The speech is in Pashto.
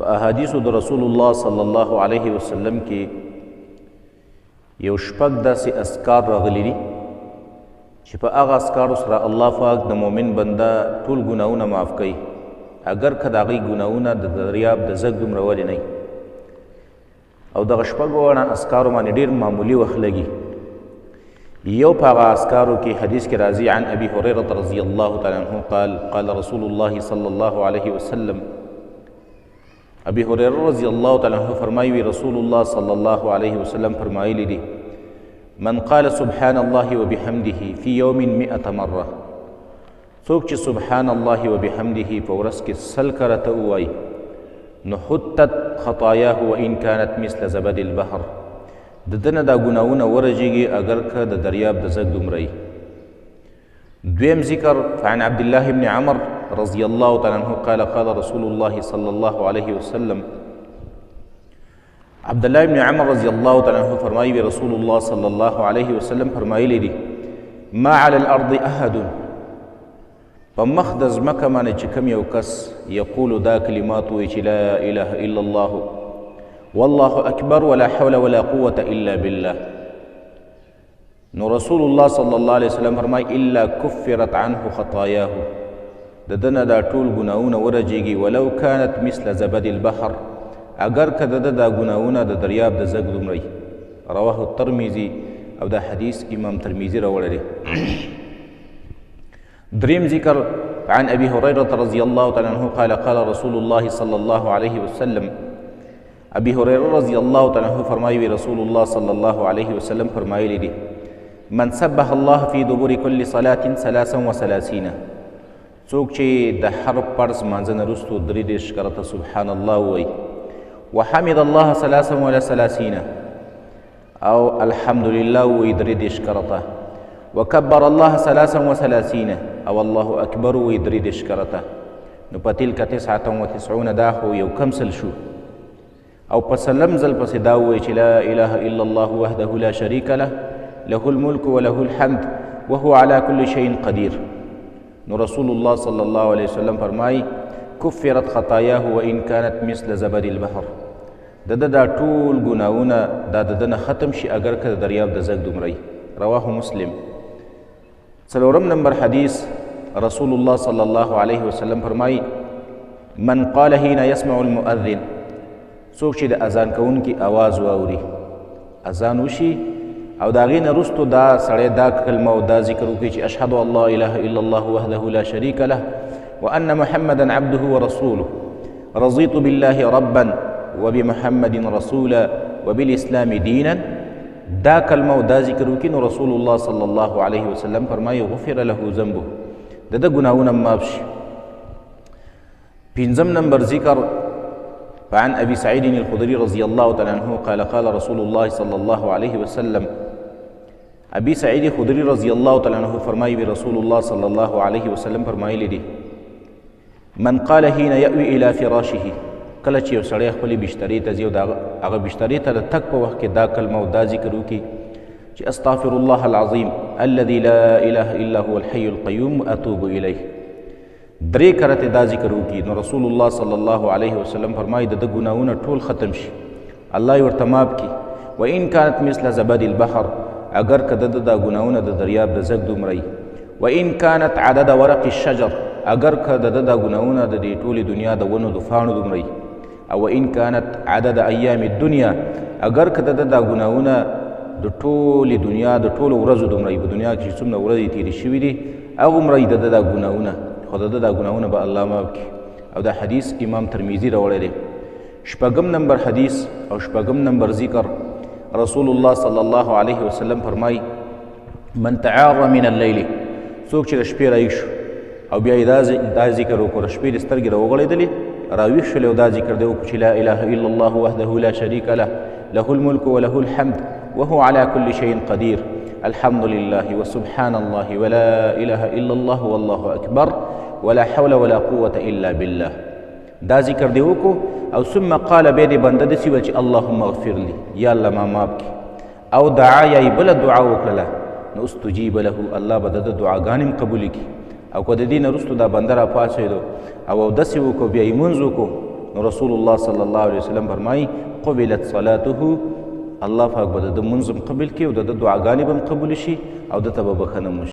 په احادیثو د رسول الله صلی الله علیه وسلم کې یو شپږ داسې اذکار راغلي دي چې په هغه اذکارو سره الله پاک د مؤمن بنده ټول ګناهونه معاف کوي، اګر که د هغوی ګناهونه د دریاب د ځګ دومره ولې نه وي. او دغه شپږو واړه اذکارو باندې ډېر معمولي وخت لګي. یو په هغه اذکارو کې حدیث کې راځي، عن ابي هريرة رضی الله تعالی عنه قال قال رسول الله صلی الله علیه وسلم. ابي هريره رضی الله تعالی عنه فرمایي، رسول الله صلی الله علیه وسلم فرمایلی دي، من قال سبحان الله وبحمده في يوم 100 مره، څوک چې سبحان الله وبحمده په ورځ کې 100 کرته ووایي، نو حتت خطایاه وان كانت مثل زبد البحر، د ده نه دا ګناهونه ورژېږي اګر که د دریاب د ځګ دومره وي. دویم ذکر، فعن عبد الله بن عمر رضی الله تعالی عنه قال قال رسول الله صلی الله علیه وسلم. عبد الله بن عمر رضی الله تعالی عنه فرمایي، رسول الله صلی الله علیه وسلم فرمایلی دي، ما على الارض احد، په مخ د ځمکه باندې چې کوم یو کس یقول دا کلمات وایي چې لا اله الا الله والله اکبر ولا حول ولا قوة الا بالله، نو رسول الله صلی الله علیه وسلم فرمایي، الا کفرت عنه خطایاه، د ده نه دا ټول ګناهونه ورژېږي، ولو كانت مثل زبد البحر، اګر که د ده دا ګناهونه د دریاب د ځګ دومره وي. رواه الترمذي، او دا حدیث امام ترمذي راوړی دی. دریم ذکر، عن ابي هريرة رضي الله تعالى عنه قال قال رسول الله صلى الله عليه وسلم. ابي هريره رضي الله تعالى عنه فرمایي، رسول الله صلى الله عليه وسلم فرمایلی دي، من سبح الله في دبر كل صلاة 33، څوک چې د هر فرض لمانځه نه وروسته 33 کرته سبحان الله ووایي، وحمد الله 33، او الحمد لله ووایي 33 کرته، وکبر الله 33، او الله اکبر ووایي 33 کرته، نو په تلک 99 دا خو یو کم سل شو. او په سلم ځل پسې دا ووایي چې لا اله الا الله وحده لا شریک له، له الملک وله الحمد وهو على كل شيء قدير. نو رسول الله صلی الله علیه وسلم فرمایي، کفرت خطایاه وان كانت مثل زبد البحر، د ده دا ټول ګناهونه دا د ده نه ختم شي اګر که د دریاب د ځګ دومره وي. رواه مسلم. څلورم نمبر حدیث، رسول الله صلی الله علیه وسلم فرمایي، من قال حين يسمع المؤذن، څوک چې د اذان کوونکي اواز واوري، اذان وشي او د هغې نه وروستو دا سړی دا کلمه او دا ذکر وکړي چې اشهد ان لا اله الا الله وحده لا شریک له وان محمدا عبده ورسوله، رضیت بالله ربا وبمحمد رسولا وبالاسلام دینا، دا کلمه او دا ذکر وکړي، نو رسول الله صلی الله علیه وسلم فرمایي، غفر له ذنبه، د ده ګناهونه معاف شي. پنځم نمبر ذکر، فعن أبي سعيد الخدري رضي الله تعالى عنه قال قال رسول الله صلى الله عليه وسلم. أبي سعيد الخدري رضي الله تعالى عنه فرمای رسول الله صلى الله عليه وسلم فرمایلی دي، من قال حين يأوي إلى فراشه، کله چې یو سړی خپلې بسترې ته ځي او د هغه بسترې ته د تګ په وخت کې دا کلمه او دا ذکر وکړي چې استغفر الله العظیم الذي لا اله الا هو الحي القیوم اتوب الیه، درې کرته دا ذکر وکړي، نو رسول الله صلی الله علیه وسلم فرمایي د ده ګناهونه ټول ختم شي، الله یې ورته معاف کړي. وان كانت مثل زبد البحر، اګر که د ده دا ګناهونه د دریاب د ځګ دومره وي. وان كانت عدد ورق الشجر، اګر که د ده دا ګناهونه د دې ټولې دنیا د ونو د فاڼو دومره وي. او وان كانت عدد ایام الدنیا، اګر که د ده دا ګناهونه د ټولې دنیا د ټولو ورځو دومره وي، په دنیا کې چې څومره ورځې تېرې شوي دي هغومره وي د ده دا ګناهونه، خو د ده دا ګناهونه به الله معاف کړي. او دا حدیث امام ترمذي راوړی دی. شپږم نمبر حدیث او شپږم نمبر ذکر، رسول الله صلی الله علیه وسلم فرمایي، من تعار من الليل، څوک چې د شپې راویښ شو او بیا یې دا ذکر وکړو، د شپې د سترګې راوغړېدلې راویښ شولې او دا ذکر دی وکړو چې لا اله الا الله وحده لا شریک له، له الملک وله الحمد وهو على كل شيء قدير، الحمد لله وسبحان الله ولا اله الا الله والله اکبر ولا حول ولا قوة الا بالله. دا ذکر دی وکړو او ثم قال بیا دې بنده داسې وویل چې اللهم اغفر لي، یا الله ما معاف کړي، او دعا یا یې بله دعا وکړله، نو استجیب له، الله به د ده دعاګانې هم قبولې کړي. او که د دې نه وروسته دا بنده راپاڅېدو او اودس یې وکړو، بیا یې لمونځ وکړو، نو رسول الله صلی الله علیه وسلم فرمایي قبلت صلاته، الله پاک به د ده مونځ هم قبول کړي او د ده دعاګانې به هم قبولې شي او ده ته به بښنه هم وشي.